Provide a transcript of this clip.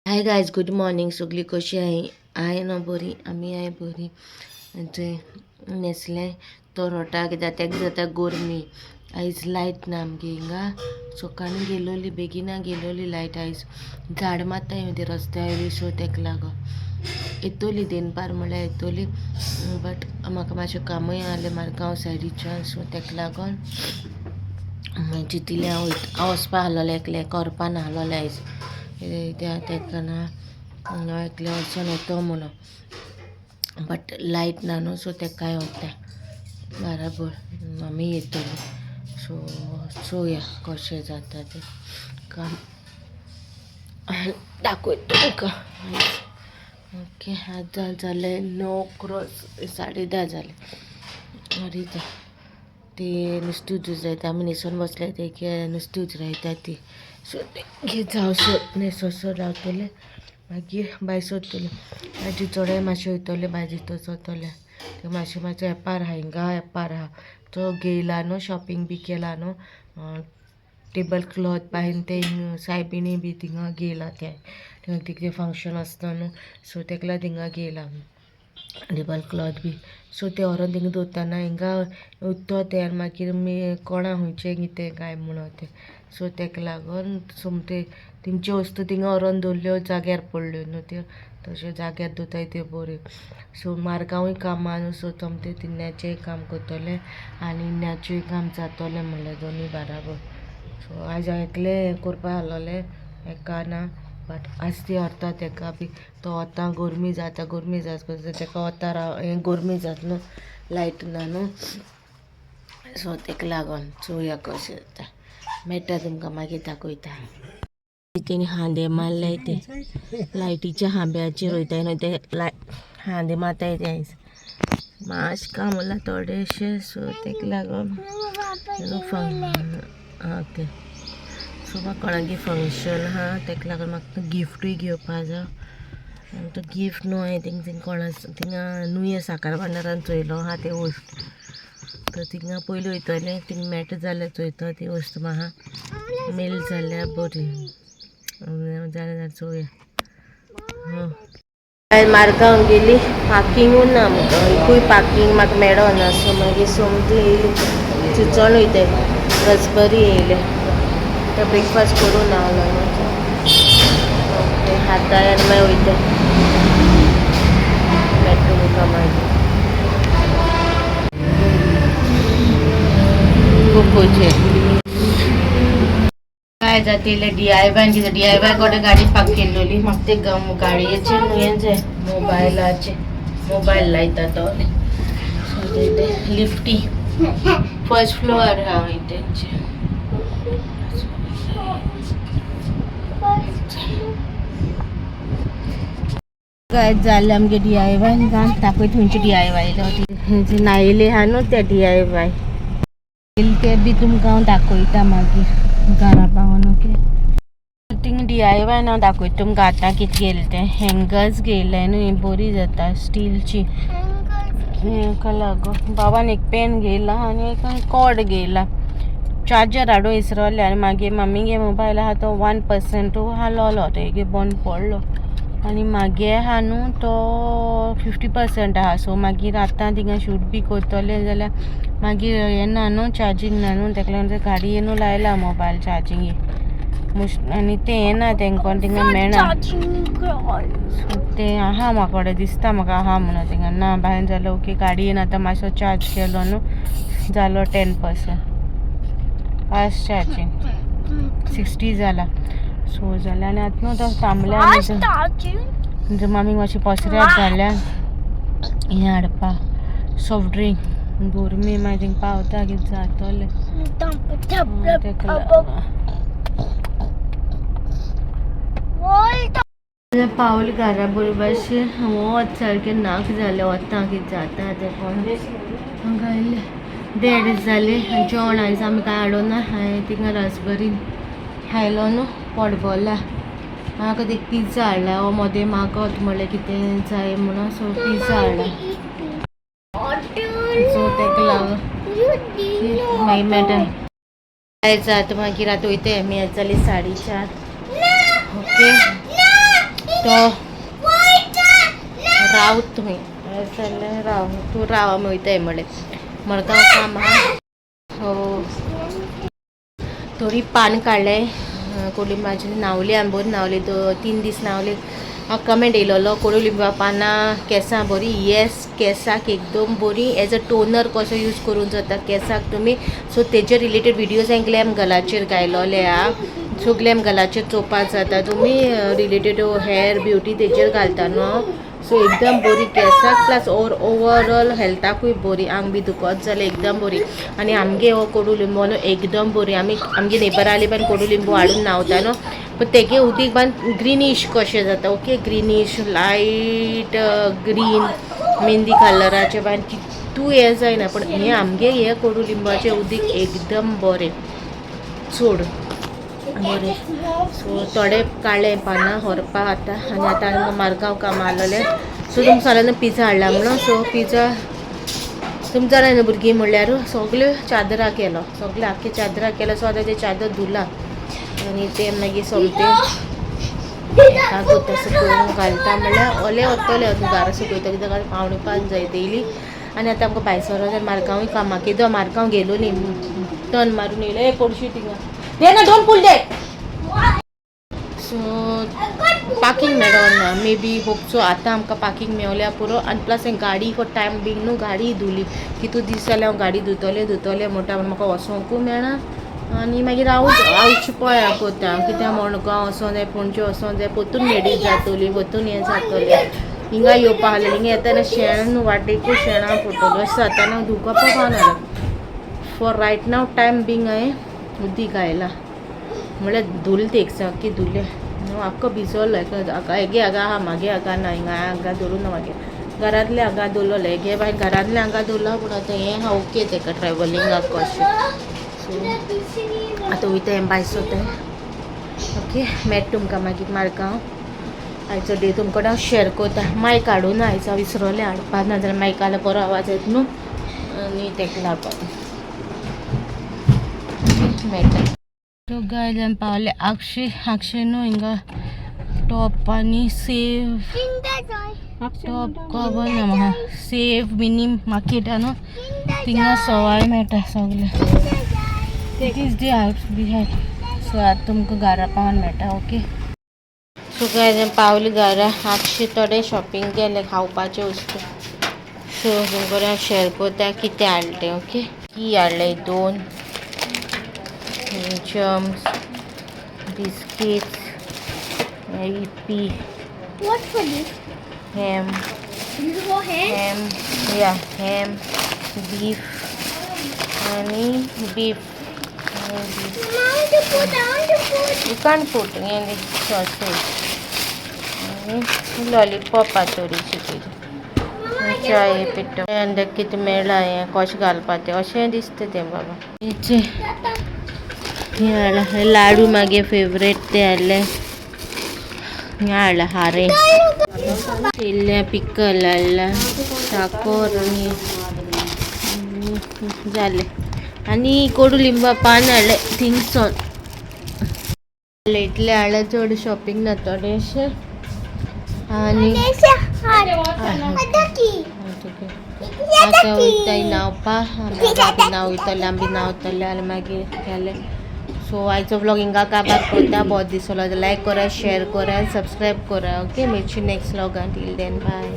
Hi guys, good morning. सगळीं कशी आहाय? हांव न्हू बरी, आमी आहाय बरी. थंय न्हेसलें तो रोटा कित्याक तेका जाता गोरमी. आयज लायट ना आमगे हिंगा. सकाळीं गेलोली, बेगिना गेलोली लायट. आयज झाड मारताय ते रस्त्या वयली, सो तेका लागून येतोली दनपार म्हणल्यार येतोली. बट म्हाका मातशें कामूय आहलें मारगांव सायडीच्यान, सो तेका लागून चिंतिल्लें हांव वयता. हांव वचपा आहलोलें एकलें, करपा नाहलोलें आयज त्या तेका ना हांव एकलें वचोन येतो म्हणून, बट लायट ना न्हू, सो तेका कांय वता बराबर आमी येतली. सो चोया कशें जाता तें काम, दाखयता तुमकां. ओके, आतां जालें 9 क्रॉस, 10:30 जालें. अरे ते नुस्तें उजरायता, आमी न्हेसोन बसले ते नुस्तें उजरायता ती. सो ते घेत जावसर न्हेसोसर रावतले, मागीर भायर सरतले. भाजी चोडे मातशें वयतले, भाजी चोरतले. ते मातशें मातसो वेपार आहा हिंगा, वेपार आहा तो घेयला न्हू, शॉपिंग बी केला न्हू, टेबल क्लॉथ बायन ते सायबिणी बी थिंगा घेयला. ते थिंगा कितें फंक्शन आसता न्हू, सो तेका लागून थिंगा घेयला टेबल क्लॉथ बी. सो ते व्हरोन थिंगा दवरतना हिंगा उत्तो ते आनी मागीर कोणा खुंयचें कितें काय म्हणून तें. सो तेका लागून सोमते तेंच्यो वस्तू थिंगा व्हरोन दवरल्यो, जाग्यार पडल्यो न्हू त्यो, तश्यो जाग्यार दवरताय त्यो बऱ्यो. सो मारगांवूय काम आहा न्हू, सो सोमतें तिन्याचेंय काम करतलें आनी इन्याचेंय काम जातोलें म्हणल्यार दोनूय बाराबर. सो आयज हांव एकलें करपा आहलोलें, एका ना, बट आज ती व्हरता तेका बी. तो वता गरमी जाता, गरमी जाता तेका, वता राव हें गरमी जाता न्हू, लायट ना न्हू, सो तेका लागून चोवया कशें जाता. मेळटा तुमकां मागीर दाखयता. तेणी हांदे मारले ते लायटीच्या खांब्याचेर वयताय न्हू, ते हांदे मारताय ते. आयज मातशें काम उरलां थोडेशें, सो तेका लागून. ओके, सो म्हाका कोणागे फंक्शन आहा, तेका लागून म्हाका गिफ्टूय घेवपा जाय. आनी तो गिफ्ट न्हू हांवें थिंग थिंग कोणा थिंगा न्हू साखर भांडारान चोयलो आहा ते वस्त. तर थिंगा पयलीं वयतलें, थिंग मेळटा जाल्यार चोयता ती वस्त म्हाका मेळ्ळी जाल्यार बरी जाल्यार चोवया. हां, मारगांव गेली, पार्किंगूय ना म्हाका, एकूय पार्किंग म्हाका मेळना. सो मागीर सोमती येयली चिंचोण वयताय, रसबरी येयले. आतां ब्रेकफास्ट करूं ना न्हू. ओके, हाताय आनी मागीर वयता. मेळटा तुमकां मागीर. कोकोचे काय जातले डीआयवाय कितें डीआयवाय कडेन गाडी पार्क केल्लोली. म्हाका ते गाडयेचे न्हू हें जाय, मोबायलाचे, मोबायल लायता तो. सो ते लिफ्टी फर्स्ट फ्लोअर आहा तेंचे. काय जालें आमगे डीआयवाय काम, दाखय तुमचे डीआयवाय नायले आहा न्हू ते डीआयवाय ते बी तुमकां हांव दाखयता मागीर घरा पावन. ओके, थिंग डीआयवाय हांव दाखयता तुमकां आतां कितें घेयलें तें. हँगर्स घेयले न्हू, ही बरी जाता स्टिलची. हेका लागून बाबान एक पेन घेयला आनी एक कॉर्ड घेयला. चार्जर हाडूं इसरोलें आनी मागीर मम्मीगे मोबायल आहा तो 1% आहलोलो, तेगे बंद पडलो आनी मागे आहा न्हू तो 50% आहा. सो मागीर आतां थिंगा शूट बी करतले जाल्यार मागीर हें ना न्हू, चार्जींग ना न्हू. तेका लागून गाडयेनू लायला मोबायल चार्जींग आनी तें येना तेंकां थिंगा मेळना. सो तें आहा म्हाका कडेन दिसता, म्हाका आहा म्हणून थिंगा ना भायर जाल्यार. ओके, गाडयेन आतां मातसो चार्ज केलो न्हू, जालो 10% फास्ट चार्जींग, 60 जाला. सो जालें आनी आतां न्हू तो थांबले आमी मामीक मातशें पसऱ्यार धाडल्या हें हाडपा, सॉफ्ट ड्रिंक. गोरमी मागीर पावता कितें जातोलें तेका लागून. पावल घरा बरे भाशेन. वत सारकें नाक जालें, वता कितें जाता तें कोण. हांगा आयलें, 1:30 जालें. जेवण आयज आमी कांय हाडूं ना. हांवें थिंगा रसबरीन खायलो न्हू, पोट भरला. म्हाका एक पिझ्झा हाडला. हो मदें मागत म्हणलें कितें जाय म्हणून, सो पिझ्झा हाडला. सो तेका लागून मागीर मेळटा. आतां मागीर आतां वयताय आमी. आतां जाली 4:30. ओके. तो रावत तुमी जाल्यार राव तूं राव आमी वयताय म्हणलें. मडगांव काम आहा. सो थोडी पान काडलें कोडुलिंबाची, न्हांवली आमी, बरी न्हांवली, 3 दीस न्हांवली. हांव कमेंट येयलोलो कोडुलिंबा पानां केंसां बरी. येस, केंसाक एकदम बरी, एज अ टोनर कसो यूज करूंक जाता केंसाक तुमी. सो तेजे रिलेटेड विडियोज हांवें ग्लॅम गलाचेर घायलोले आहा. सो ग्लॅम गलाचेर चोवपाक जाता तुमी, रिलेटेड हेअर ब्युटी तेजेर घालता न्हू. सो एकदम बरी केंसाक, प्लस ओवर ओवरऑल हेल्थाकूय बरी. आंग बी दुखत जाल्यार एकदम बरी. आनी आमगे हो कोडू लिंबो न्हू एकदम बरी. आमी आमगे नेबराले पण कोडू लिंबू हाडून न्हांवता न्हू, पण तेगे उदीक बान ग्रिनीश कशें जाता. ओके, ग्रिनीश, लायट ग्रीन, मेहंदी कलराचे बान कितू हें जायना, पण हें आमगे हे कोडू लिंबाचें उदीक एकदम बरें, चड बरें. सो थोडे काडले पानां व्हरपाक आतां. आनी आतां आमकां मारगांव काम आसलेलें. सो तुमकां सांगलें न्हू पिझ्झा हाडला म्हणून. सो पिझ्झा तुमकां जाणा न्हू, भुरगीं म्हणल्यार सगल्यो चादरां केलो, सगळे आख्खे चादरां केलो. सो आतां ते चादर धुला आनी ते मागीर सोमते एका सुकोवन घालता, म्हणल्यार ओले वतले घरा सुकयता, कित्याक 4:45 जायत येयली. आनी आतां आमकां भायर सरो जाल्यार मारगांवूय कामाक येदो मारगांव गेलो न्ही, टर्न मारून येयलो. ए कोडशी थिंगा दे ना, don't pull that. So parking मेळोना, may be hope so आतां आमकां पार्किंग मेवल्या पुरो. आनी प्लस गाडी फॉर टायम बींग न्हू, गाडी धुली. कितू दीस जाले हांव गाडी धुतलें धुतलें म्हणटा, पूण म्हाका वचोंकूय मेळना. आनी मागीर हांव रावचें पळय कोता, कित्याक मडगांव वचों जाय, पणजे वचों जाय, परतून लेडीज जातली, परतून हें जातलें. हिंगा येवपा आहलें, हिंगा येतना शेण न्हू, वाटेकूय शेणां पडटलो अशें जाता न्हू, धुवपा पावना. For right now time being हांवें उदीक आयला म्हणल्यार धुल ते एक सारकी धुले न्हू, आख्खो भिजोलो. हेगे हांगा आहा, मागे हांगा ना, हिंगा हांगा धरून ना, मागे घरांतले हांगा दवरलें, हेगे बाय घरांतले हांगा दवरलां. पूण आतां हें आहा ओके तेका ट्रॅवलिंगाक कशें. सो आतां वयता हें भायर सोताय. ओके, मेळटा तुमकां मागीर मारगांव. आयचो डे तुमकां हांव शेअर करता. मायक हाडूं ना आयज, हांव विसरलें हाडपाक, ना जाल्यार मायकालो बरो आवाज येता न्हू, आनी तेका लागून मेळटा. सो गायज, आमी पावले आगशे. आगशे न्हू, हिंगा टॉप आनी सेव टॉप खबर ना म्हाका. सेव मिनी मार्केट न्हू, थिंगा सवाय मेळटा सगळें. This the house behind. So आतां तुमकां घरा पावन मेळटा. ओके, सो गायज, आमी पावली घरा. आगशे थोडें शॉपिंग केलें खावपाचें वस्तू. सो तुमकां हांव शेअर करता कितें हाडलें तें. ओके, की हाडलें दोन chums, biscuits, Yippee. What for this? Ham. This is for ham? Ham, yeah, ham, beef आनी beef. I want to put, I want to put. You can't put in the sausage. आनी lollipop आहा थोडीशी तेजी. चाय पिट्टो आनी कितें मेळ्ळां, हें कशें घालपा तें अशें दिसता तें बाबा. हेचे हें हाडलां, हे लाडू मागे फेवरेट ते हाडले. हें हाडलां हारें इल्लें, पिकल हाडलां, साकोर आनी जालें. आनी कोडू लिंबा पान हाडलें. थिंगसोन इतलें हाडलें, चड शॉपिंग ना, थोडेशें. आनी आतां वयताय न्हांवपा. न्हांव वयतले आमी, न्हांवतले आनी मागीर जालें. सो आयचो व्लॉग हिंगा काबार करता. बरो दिसलो लायक करा, शेअर करा, सबस्क्रायब करा. ओके, मेळची नेक्स्ट व्लॉगान. Till then, bye.